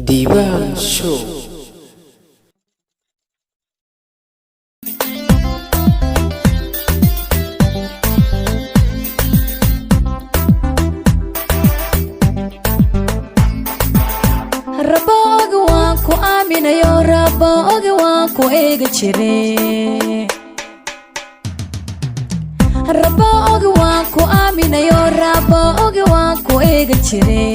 Diiwaan Show. Rabo ogi waan ku aaminayo, rabo ogi waan ku eegi jire. Rabo ogi waan ku aaminayo, rabo ogi waan ku eegi jire.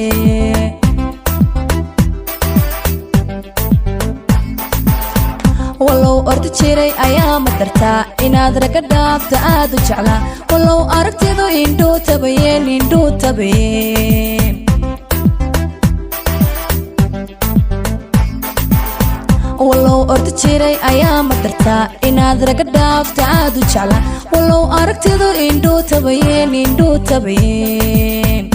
Wallow ordi jiray ayaa ma dartaa inaad raga dhaafta aad u jeclaa. Wallow aragtidu indhuu tabayeen, indhuu tabayeen. Wallow ordi jiray ayaa ma dartaa inaad raga dhaafta aad u jeclaa. Wallow aragtidu indhuu tabayeen, indhuu tabayeen.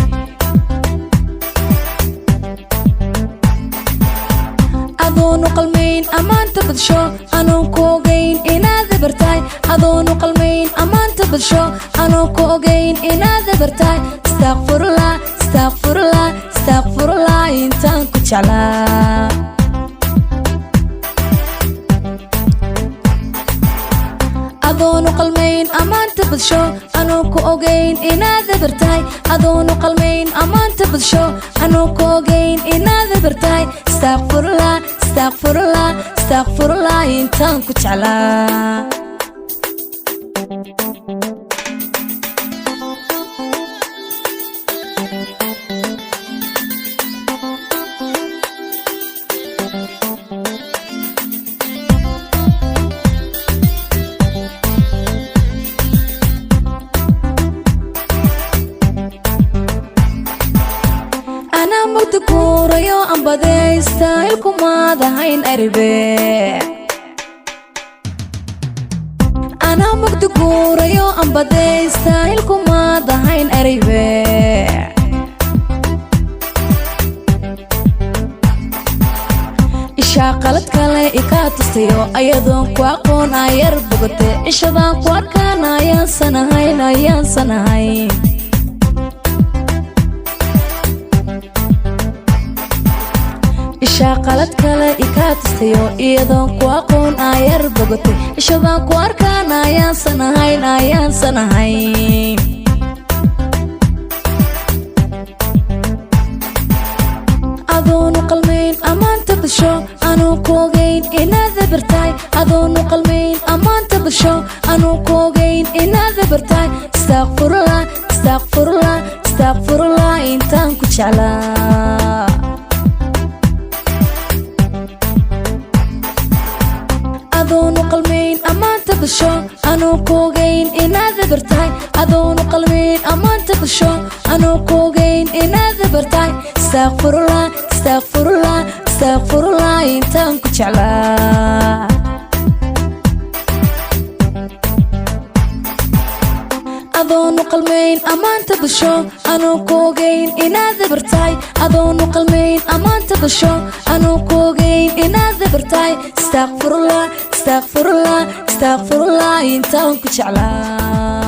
Adoonu qalmayn ammaanta badsho, anoon ku ogayn inaad ebartahay. Adoonu qalmayn ammaanta badsho, anoon ku ogayn inaad ebartahay. Istaaqfurullah, istaaqfurullah, istaaqfurullah intaan ku jeclaa. Adoonu qalmayn ammaanta badsho, anoon ku ogayn inaad ebartahay. Adoonu qalmayn ammaanta badsho, anoon ku ogayn inaad ebartahay. Istaaqfurullah, istaaqfurullah, istaaqfurullah intaan ku jeclaa. Anaa mugdi kuurayo ambadeysta ilkumaad ahayn aribe. Anaa mugdi kuurayo ambadeysta ilkumaad ahayn aribe. Ishaa qalad kale ikaa tustayo ayadoon ku aqoon ayar bogate. Cishadaan ku arkaan ayaansan ahayn, ayaansan ahayn. Ishaa qalad kale ikaa tustayo iyadoon ku aqoon ayar bogate. Cishadaan ku arkaan ayaansan ahayn, ayaansan ahayn. Adoonu qalmayn ammaanta badsho, anuu ku ogayn inaad ebartahay. Adoonu qalmayn ammaanta badsho, anuu ku ogayn inaad ebartahay. Istaaqfurullah, istaaqfurullah, istaaqfurullah intaan ku jeclaa. Adoonu qalmayn ammaanta badsho, anuu ku ogayn inaad ebartahay. Adoonu qalmayn ammaanta badsho, anuu ku ogayn inaad ebartahay. Istaaqfurullah, istaaqfurullah, istaaqfurullah intaan ku jeclaa. Adoonu qalmayn ammaanta badsho, anuu ku ogayn inaad ebartahay. Adoonu qalmayn ammaanta badsho, anuu ku ogayn inaad ebartahay. Istaaqfurullah, istaaqfurullah, istaaqfurullah intaan ku jeclaa.